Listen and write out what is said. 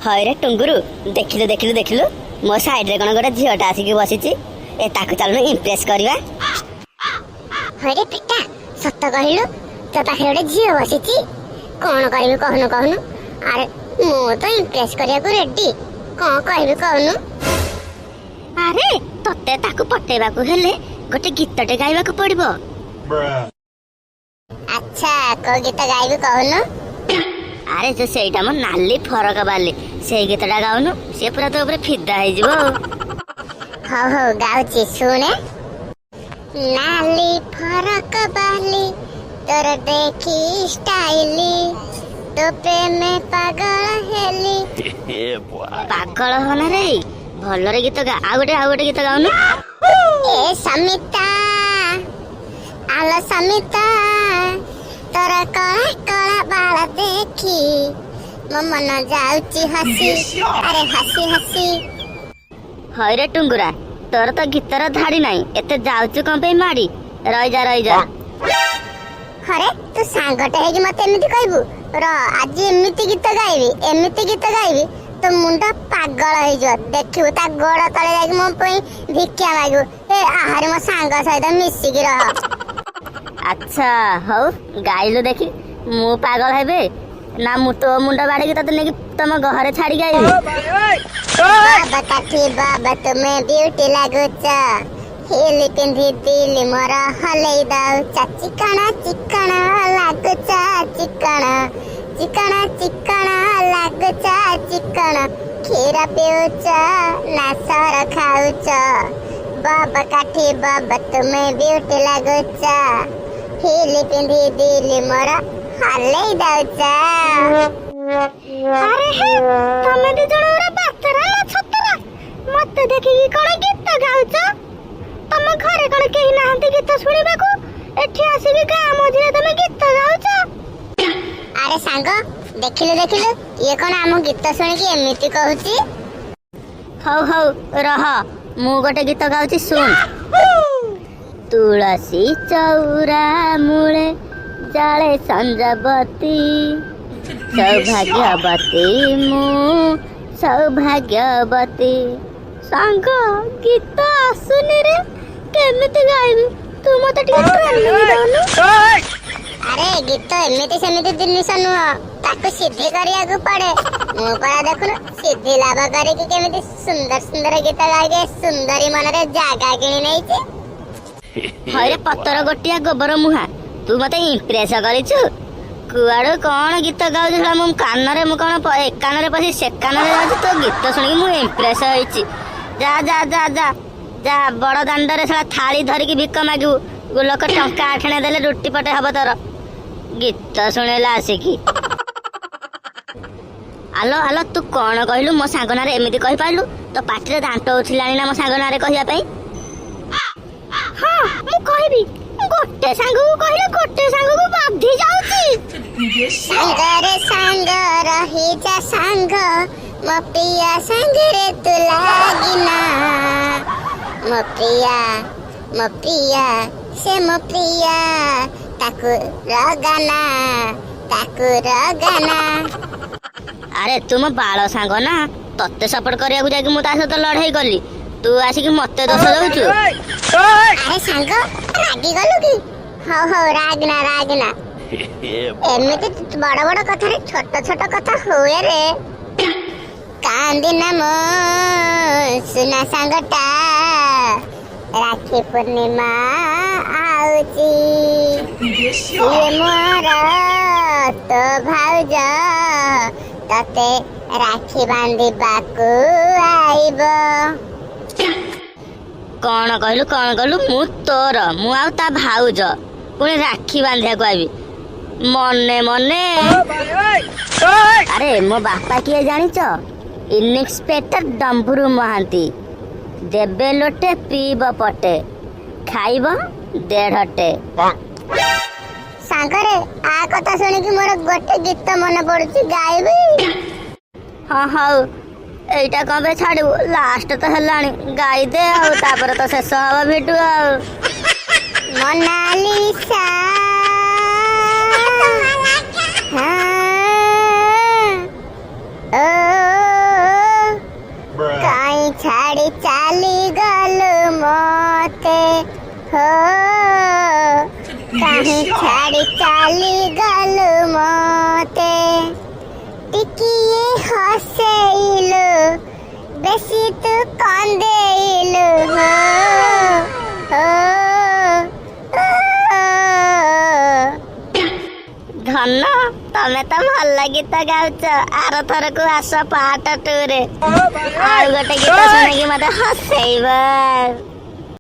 ହଇରେ ଟୁଙ୍ଗୁରୁ, ଦେଖିଲୁ ଦେଖିଲୁ ଦେଖିଲୁ, ମୋ ସାଇଡରେ କଣ ଗୋଟେ ଝିଅଟା ଆସିକି ବସିଛି। ଏ, ତାକୁ ଚାଲୁନୁ ଇମ୍ପ୍ରେସ କରିବା। ହଇରେ ପିଟା, ସତ କହିଲୁ, ତୋ ପାଖରେ ଗୋଟେ ଝିଅ ବସିଛି। କଣ କରିବି କହୁନୁ କହୁନୁ। ଆରେ, ମୁଁ ତ ଇମ୍ପ୍ରେସ କରିବାକୁ ରେଡି। କଣ କହିବି କହୁନୁ? ଆରେ, ତତେ ତାକୁ ପଟେଇବାକୁ ହେଲେ ଗୋଟେ ଗୀତଟେ ଗାଇବାକୁ ପଡିବ। ଆଚ୍ଛା, କୋଉ ଗୀତ ଗାଇବି କହୁନୁ? ଆରେ, ଯୋଉ ସେଇଟା ମୋ ନାଲି ଫରକ ବାଲି, ସେଇ ଗୀତଟା ଗାଉନୁ। ସିଏ ପୁରା ତୋ ଉପରେ ଫିଦା ହେଇଯିବ ଆଉ। ହଉ ହଉ, ଗାଉଛି ଶୁଣେ। ନାଲି ଫରକ ବାଲି, ତୋର ଦେଖି ଷ୍ଟାଇଲି, ତୋ ପ୍ରେମେ ପାଗଳ ହେଲି। ପାଗଳ ହନା ରେ, ଭଲରେ ଗୀତ ଗା। ଆଉ ଗୋଟେ, ଆଉ ଗୋଟେ ଗୀତ ଗାଉନୁ। ଏ ସମିତା, ଆଲ ସମିତା, ତୋର କଳା କଳା ବାଳ ଦେଖି ମୋ ମନ ଯାଉଛି ହସି, ଆରେ ହସି ହସି। ହଇରେ ଟୁଙ୍ଗୁରା, ତୋର ତ ଗୀତର ଧାଡି ନାହିଁ। ଏତେ ଯାଉଛୁ କଣ ପାଇଁ ମାଡି? ରହିଯା, ରହିଯା। ହରେ, ତୁ ସାଙ୍ଗଟେ ହେଇକି ମତେ ଏମିତି କହିବୁ? ର, ଆଜି ଏମିତି ଗୀତ ଗାଇବି, ଏମିତି ଗୀତ ଗାଇବି, ତୋ ମୁଣ୍ଡ ପାଗଳ ହେଇଯିବ। ଦେଖିବୁ, ତା ଗୋଡ ତଳେ ଯାଇକି ମୋ ପାଇଁ ଭିକ୍ଷା ମାଗିବୁ, ଏ ଆହାରି ମୋ ସାଙ୍ଗ ସହିତ ମିଶିକି ରହ। ଆଚ୍ଛା ହଉ, ଗାଇଲୁ ଦେଖି। ମୁଁ ପାଗଳ ହେବେ ନା ମୁଁ ତୋ ମୁଣ୍ଡ ବାଡେଇକି ତତେ ନେଇକି ତମ ଘରେ ଛାଡିକି ଆଇବି? ବାବା କାଠି ବାବା, ତୁମେ ବିୟୁଟି ଲାଗୁଚ, ହିଲି ପିନ୍ଧି ଦିଲି ମୋର ହଲେଇ ଦଉଚ। ଚିକଣ ଚିକଣ ଲାଗୁଚ, ଚିକଣ ଚିକଣ ଚିକଣ ଲାଗୁଚ ଚିକଣ। କ୍ଷୀର ପିଉଚ ନା ସର ଖାଉଚ? ବାବା କାଠି ବାବା, ତୁମେ ବିୟୁଟି ଲାଗୁଚ, ହିଲି ପିନ୍ଧି ଦିଲି ମୋର ହଲେଇ ଦଉଚ। ଆରେ ହେ, ତମେ ଦି ଜଣ ପୁରା ବାତରା ନା ଛତରା? ମତେ ଦେଖିକି କଣ ଗୀତ ଗାଉଛ? ତମ ଘରେ କଣ କେହି ନାହାନ୍ତି ଗୀତ ଶୁଣିବାକୁ? ଏଠି ଆସିକି ଗାଁ ମଝିରେ ତମେ ଗୀତ ଗାଉଛ? ଆରେ ସାଙ୍ଗ, ଦେଖିଲୁ ଦେଖିଲୁ, ଇଏ କଣ ଆମ ଗୀତ ଶୁଣିକି ଏମିତି କହୁଛି? ହଉ ହଉ, ରହ, ମୁଁ ଗୋଟେ ଗୀତ ଗାଉଛି, ଶୁଣ। ତୁଳସୀ ଚଉରା ମୂଳେ ଜଳେ ସଞ୍ଜବତୀ, ସୌଭାଗ୍ୟବତୀ ମୁଁ ସୌଭାଗ୍ୟବତୀ। ସାଙ୍ଗ, ଗୀତ ଆସୁନି ରେ, କେମିତି ଗାଇବି? ତୁ ମତେ ଟିକେ ଟ୍ରେନିଂ ଦଉନୁ। ଆରେ, ଗୀତ ଏମିତି ସେମିତି ଜିନିଷ ନୁହଁ, ତାକୁ ସିଦ୍ଧି କରିବାକୁ ପଡେ। ମୁଁ ପରା ଦେଖୁନୁ, ସିଦ୍ଧି ଲାଭ କରିକି କେମିତି ସୁନ୍ଦର ସୁନ୍ଦର ଗୀତ ଗାଇକି ସୁନ୍ଦରୀ ମନରେ ଜାଗା କିଣି ନେଇଛି। ହଇରେ ପତର ଗୋଟିଆ ଗୋବର ମୁହାଁ, ତୁ ମତେ ଇମ୍ପ୍ରେସ କରିଛୁ। କୁଆଡୁ କଣ ଗୀତ ଗାଉଛୁ ଶଳା, ମୁଁ କାନରେ, ମୁଁ କଣ ଏ କାନରେ ପଶି ସେ କାନରେ ଯାଉଛି। ତୋ ଗୀତ ଶୁଣିକି ମୁଁ ଇମ୍ପ୍ରେସ ହେଇଛି। ଯା ଯା ଯା ଯା ଯା, ବଡ ଦାଣ୍ଡରେ ଶଳା ଥାଳି ଧରିକି ଭିକ ମାଗିବୁ। ଲୋକ ଟଙ୍କା ଆଠଣେ ଦେଲେ ରୁଟି ପଟେ ହବ ତୋର। ଗୀତ ଶୁଣିଲା ଆସିକି। ଆଲୋ ଆଲୋ, ତୁ କଣ କହିଲୁ? ମୋ ସାଙ୍ଗ ନାଁରେ ଏମିତି କହିପାରିଲୁ? ତୋ ପାଟିରେ ଦାନ୍ତ ଉଠିଲାଣି ନା ମୋ ସାଙ୍ଗ ନାଁରେ କହିବା ପାଇଁ? ହଁ, ମୁଁ କହିବି। ଗୋଟେ ସାଙ୍ଗକୁ କହିଲେ ଗୋଟେ ସାଙ୍ଗକୁ ବାଧି ଯାଉଛି। ସାଙ୍ଗରେ ସାଙ୍ଗ ରହିଯା ସାଙ୍ଗ, ମୋ ପ୍ରିୟା ସାଙ୍ଗରେ ତୁ ଲାଗିନା। ମୋ ପ୍ରିୟା, ମୋ ପ୍ରିୟା, ସେ ମୋ ପ୍ରିୟା, ତାକୁ ରଗାନା, ତାକୁ ରଗାନା। ଆରେ, ତୁ ମୋ ବାଳ ସାଙ୍ଗ ନା? ତତେ ସପୋର୍ଟ କରିବାକୁ ଯାଇକି ମୁଁ ତା ସହିତ ଲଢେଇ କଲି, ତୁ ଆସିକି ମତେ ଦୋଷ ଦଉଛୁ। ଆରେ ସାଙ୍ଗ, ରାଗି ଗଲୁ କି? ହଉ ହଉ, ରାଗନା ରାଗନା। ଏମିତି ବଡ ବଡ କଥାରେ ଛୋଟ ଛୋଟ କଥା ହୁଏ ରେ। କାନ୍ଦିନା ମୋ ସୁନା ସାଙ୍ଗଟା, ରାକ୍ଷୀ ପୂର୍ଣ୍ଣିମା ଆଉଛି। ସିଏ ମୋର ତୋ ଭାଉଜ, ତତେ ରାକ୍ଷୀ ବାନ୍ଧିବାକୁ ଆଇବ। କଣ କହିଲୁ, କଣ କହିଲୁ? ମୁଁ ତୋର, ମୁଁ ଆଉ ତା ଭାଉଜ ପୁଣି ରାକ୍ଷୀ ବାନ୍ଧିବାକୁ ଆଇବି ମନେ ମନେ। ଆରେ, ମୋ ବାପା କିଏ ଜାଣିଛ? ଇନ୍ସପେକ୍ଟର ଡମ୍ବୁରୁ ମହାନ୍ତି। ଦେବେ ଲୋଟେ, ପିଇବ ପଟେ, ଖାଇବ ଦେଢଟେ। ସାଙ୍ଗରେ, ଆ କଥା ଶୁଣିକି ମୋର ଗୋଟେ ଗୀତ ମନେ ପଡୁଛି, ଗାଇବି? ହଁ ହଉ, ଏଇଟା କଣ ପାଇଁ ଛାଡିବୁ? ଲାଷ୍ଟ ତ ହେଲାଣି, ଗାଇଦେ ଆଉ, ତାପରେ ତ ଶେଷ ହବ ଭିଡିଓ ଆଉ। ମୋନାଲିସା, ହଁ, ଓ। କାହିଁ ଛାଡ଼ି ଚାଲିଗଲୁ ମତେ? ଟିକିଏ ହସେଇଲୁ, ବେଶୀ ତୁ କନ୍ଦେଇଲୁ ହୋ ହୋ ଓ। ଧନ, ତମେ ତ ଭଲ ଗୀତ ଗାଉଛ। ଆର ଥରକୁ ଆସ ପାର୍ଟ 2 ରେ, ଆଉ ଗୋଟେ ଗୀତ ଶୁଣିକି ମତେ ହସେଇବ।